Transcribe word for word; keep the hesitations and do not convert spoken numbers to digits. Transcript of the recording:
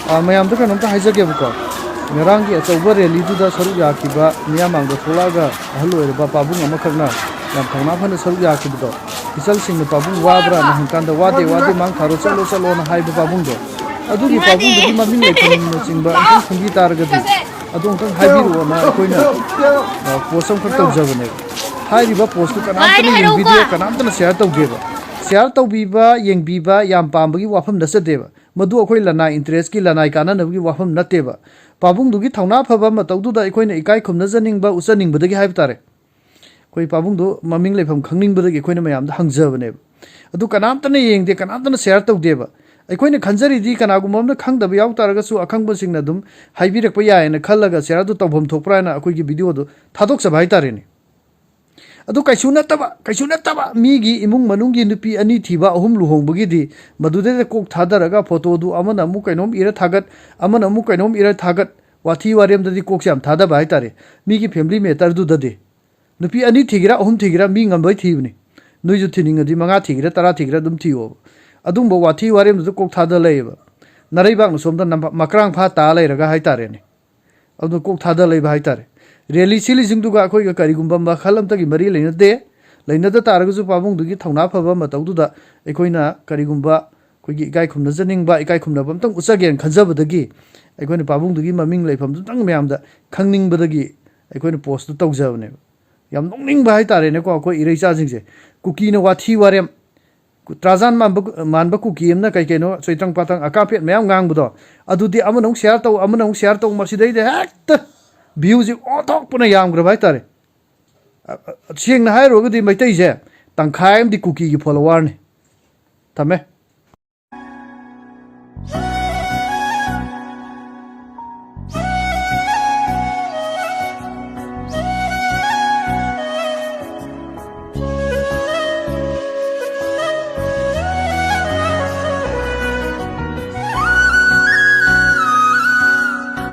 ꯑ, ꯃꯌꯥꯝꯗ ꯀꯩꯅꯣꯝꯇ ꯍꯥꯏꯖꯒꯦꯕꯀꯣ꯫ ꯉꯔꯥꯡꯒꯤ ꯑꯆꯧꯕ ꯔꯦꯂꯤꯗꯨꯗ ꯁꯔꯨꯛ ꯌꯥꯈꯤꯕ, ꯃꯤꯌꯥꯝ ꯃꯥꯡꯗ ꯊꯣꯛꯂꯛꯑꯒ ꯑꯍꯜ ꯑꯣꯏꯔꯕ ꯄꯥꯕꯨꯡ ꯑꯃꯈꯛꯅ ꯌꯥꯝ ꯊꯧꯅꯥ ꯐꯅ ꯁꯔꯨꯛ ꯌꯥꯈꯤꯕꯗꯣ, ꯏꯆꯜꯁꯤꯡꯅ ꯄꯥꯕꯨꯡ ꯋꯥꯕ꯭ꯔꯥ ꯍꯪꯀꯥꯟꯗ, "ꯋꯥꯗꯦ, ꯋꯥꯗꯦ, ꯃꯥꯡ ꯊꯥꯔꯣ, ꯆꯠꯂꯣ, ꯆꯠꯂꯣꯅ" ꯍꯥꯏꯕ ꯄꯥꯕꯨꯡꯗꯣ, ꯑꯗꯨꯒꯤ ꯄꯥꯕꯨꯡꯗꯨꯒꯤ ꯃꯃꯤꯡ ꯂꯩꯐꯝꯅꯆꯤꯡꯕ ꯑꯝꯇꯪ ꯈꯪꯕꯤ ꯇꯥꯔꯒꯗꯤ, ꯑꯗꯨ ꯑꯝꯇꯪ ꯍꯥꯏꯕꯤꯔꯛꯑꯣꯅ ꯑꯩꯈꯣꯏꯅ, ꯑ, ꯄꯣꯁ ꯑꯃꯈꯛ ꯇꯧꯖꯕꯅꯦꯕ꯫ ꯍꯥꯏꯔꯤꯕ ꯄꯣꯁꯇꯨ ꯀꯅꯥꯝꯇꯅ ꯌꯦꯡꯕꯤꯗꯦ, ꯀꯅꯥꯝꯇꯅ ꯁꯤꯌꯥꯔ ꯇꯧꯗꯦꯕ꯫ ꯁꯤꯌꯥꯔ ꯇꯧꯕꯤꯕ, ꯌꯦꯡꯕꯤꯕ ꯌꯥꯝ ꯄꯥꯝꯕꯒꯤ ꯋꯥꯐꯝ ꯅꯠꯆꯗꯦꯕ꯫ ꯃꯗꯨ ꯑꯩꯈꯣꯏ ꯂꯅꯥꯏ ꯏꯟꯇꯔꯦꯁꯀꯤ, ꯂꯅꯥꯏ ꯀꯥꯟꯅꯅꯕꯒꯤ ꯋꯥꯐꯝ ꯅꯠꯇꯦꯕ꯫ ꯄꯥꯕꯨꯡꯗꯨꯒꯤ ꯊꯧꯅꯥ ꯐꯕ ꯃꯇꯧꯗꯨꯗ ꯑꯩꯈꯣꯏꯅ ꯏꯀꯥꯏ ꯈꯨꯝꯅꯖꯅꯤꯡꯕ, ꯎꯠꯆꯅꯤꯡꯕꯗꯒꯤ ꯍꯥꯏꯕ ꯇꯥꯔꯦ꯫ ꯑꯩꯈꯣꯏ ꯄꯥꯕꯨꯡꯗꯨ ꯃꯃꯤꯡ ꯂꯩꯐꯝ ꯈꯪꯅꯤꯡꯕꯗꯒꯤ ꯑꯩꯈꯣꯏꯅ ꯃꯌꯥꯝꯗ ꯍꯪꯖꯕꯅꯦꯕ꯫ ꯑꯗꯨ ꯀꯅꯥꯝꯇꯅ ꯌꯦꯡꯗꯦ, ꯀꯅꯥꯝꯇꯅ ꯁꯤꯌꯥꯔ ꯇꯧꯗꯦꯕ꯫ ꯑꯩꯈꯣꯏꯅ ꯈꯟꯖꯔꯤꯗꯤ ꯀꯅꯥꯒꯨꯝꯕ ꯑꯃꯅ ꯈꯪꯗꯕ ꯌꯥꯎ ꯇꯥꯔꯒꯁꯨ ꯑꯈꯪꯕꯁꯤꯡꯅ ꯑꯗꯨꯝ ꯍꯥꯏꯕꯤꯔꯛꯄ ꯌꯥꯏꯅ ꯈꯜꯂꯒ ꯁꯤꯌꯥꯔꯗꯨ ꯇꯧꯐꯝ ꯊꯣꯛꯄ꯭ꯔꯥ ꯍꯥꯏꯅ ꯑꯩꯈꯣꯏꯒꯤ ꯚꯤꯗꯤꯑꯣꯗꯨ ꯊꯥꯗꯣꯛꯆꯕ ꯍꯥꯏꯇꯥꯔꯦꯅꯦ꯫ ꯑꯗꯨ ꯀꯩꯁꯨ ꯅꯠꯇꯕ, ꯀꯩꯁꯨ ꯅꯠꯇꯕ ꯃꯤꯒꯤ ꯏꯃꯨꯡ ꯃꯅꯨꯡꯒꯤ ꯅꯨꯄꯤ ꯑꯅꯤ ꯊꯤꯕ, ꯑꯍꯨꯝ ꯂꯨꯍꯣꯡꯕꯒꯤꯗꯤ ꯃꯗꯨꯗꯩꯗ ꯀꯣꯛ ꯊꯥꯗꯔꯒ ꯐꯣꯇꯣꯗꯨ ꯑꯃꯅ ꯑꯃꯨꯛ ꯀꯩꯅꯣꯝ ꯏꯔ ꯊꯥꯒꯠ, ꯑꯃꯅ ꯑꯃꯨꯛ ꯀꯩꯅꯣꯝ ꯏꯔ ꯊꯥꯒꯠ, ꯋꯥꯊꯤ ꯋꯥꯔꯦꯝꯗꯗꯤ ꯀꯣꯛꯁꯦ ꯌꯥꯝ ꯊꯥꯗꯕ ꯍꯥꯏꯇꯥꯔꯦ꯫ ꯃꯤꯒꯤ ꯐꯦꯃꯤꯂꯤ ꯃꯦꯇꯔꯗꯨꯗꯗꯤ ꯅꯨꯄꯤ ꯑꯅꯤ ꯊꯤꯒꯦꯔꯥ ꯑꯍꯨꯝ ꯊꯤꯒꯦꯔꯥ ꯃꯤ ꯉꯝꯕꯩ ꯊꯤꯕꯅꯤ꯫ ꯅꯣꯏꯁꯨ ꯊꯤꯅꯤꯡꯉꯗꯤ ꯃꯉꯥ ꯊꯤꯒꯦꯔꯥ ꯇꯔꯥ ꯊꯤꯒꯦꯔꯥ ꯑꯗꯨꯝ ꯊꯤꯌꯣꯕ꯫ ꯑꯗꯨꯝꯕ ꯋꯥꯊꯤ ꯋꯥꯔꯦꯝꯗꯨꯗ ꯀꯣꯛ ꯊꯥꯗ ꯂꯩꯌꯦꯕ꯫ ꯅꯔꯩꯕꯥꯛꯅ ꯁꯣꯝꯗ ꯅꯝꯕ-, ꯃꯀ꯭ꯔꯥꯡ ꯐꯥ ꯇꯥ ꯂꯩꯔꯒ ꯍꯥꯏꯇꯥꯔꯦꯅꯦ꯫ ꯑꯗꯨ ꯀꯣꯛ ꯊꯥꯗ ꯂꯩꯕ ꯍꯥꯏꯇꯥꯔꯦ꯫ ꯔꯦꯂꯤ ꯁꯤꯜꯂꯤꯁꯤꯡꯗꯨꯒ ꯑꯩꯈꯣꯏꯒ ꯀꯔꯤꯒꯨꯝꯕ ꯃꯈꯜ ꯑꯃꯇꯒꯤ ꯃꯔꯤ ꯂꯩꯅꯗꯦ꯫ ꯂꯩꯅꯗ ꯇꯥꯔꯒꯁꯨ ꯄꯥꯕꯨꯡꯗꯨꯒꯤ ꯊꯧꯅꯥ ꯐꯕ ꯃꯇꯧꯗꯨꯗ ꯑꯩꯈꯣꯏꯅ ꯀꯔꯤꯒꯨꯝꯕ ꯑꯩꯈꯣꯏꯒꯤ ꯏꯀꯥꯏ ꯈꯨꯝꯅꯖꯅꯤꯡꯕ, ꯏꯀꯥꯏ ꯈꯨꯝꯅꯕ ꯑꯝꯇꯪ ꯎꯠꯆꯒꯦꯅ ꯈꯟꯖꯕꯗꯒꯤ ꯑꯩꯈꯣꯏꯅ ꯄꯥꯕꯨꯡꯗꯨꯒꯤ ꯃꯃꯤꯡ ꯂꯩꯐꯝꯗꯨꯇꯪ ꯃꯌꯥꯝꯗ ꯈꯪꯅꯤꯡꯕꯗꯒꯤ ꯑꯩꯈꯣꯏꯅ ꯄꯣꯁꯇꯨ ꯇꯧꯖꯕꯅꯦꯕ꯫ ꯌꯥꯝ ꯅꯣꯛꯅꯤꯡꯕ ꯍꯥꯏꯇꯥꯔꯦꯅꯦꯀꯣ, ꯑꯩꯈꯣꯏ ꯏꯔꯩꯆꯥꯁꯤꯡꯁꯦ꯫ ꯀꯨꯀꯤꯅ ꯋꯥꯊꯤ ꯋꯥꯔꯦꯝ, ꯀꯨ-, ꯇ꯭ꯔꯥꯖꯥꯟ ꯃꯥꯟꯕ, ꯃꯥꯟꯕ ꯀꯨꯀꯤ ꯑꯃꯅ ꯀꯩ ꯀꯩꯅꯣ ꯆꯣꯏꯇ꯭ꯔꯪ ꯄꯥꯇ꯭ꯔꯪ ꯑꯀꯥꯝꯄꯦꯠ ꯃꯌꯥꯝ ꯉꯥꯡꯕꯗꯣ, ꯑꯗꯨꯗꯤ ꯑꯃꯅ ꯑꯃꯨꯛ ꯁꯤꯌꯥꯔ ꯇꯧ, ꯑꯃꯅ ꯑꯃꯨꯛ ꯁꯤꯌꯥꯔ ꯇꯧ, ꯃꯁꯤꯗꯩꯗ ꯍꯦꯛꯇ ꯚ꯭ꯌꯨꯁꯤ ꯑꯣꯟꯊꯣꯛꯄꯅ ꯌꯥꯝꯈ꯭ꯔꯕ ꯍꯥꯏꯇꯥꯔꯦ꯫ ꯑ, ꯑ, ꯁꯦꯡꯅ ꯍꯥꯏꯔꯨꯔꯒꯗꯤ ꯃꯩꯇꯩꯁꯦ ꯇꯪꯈꯥꯏ ꯑꯃꯗꯤ ꯀꯨꯀꯤꯒꯤ ꯐꯣꯂꯣꯋꯥꯔꯅꯤ꯫ ꯊꯝꯃꯦ꯫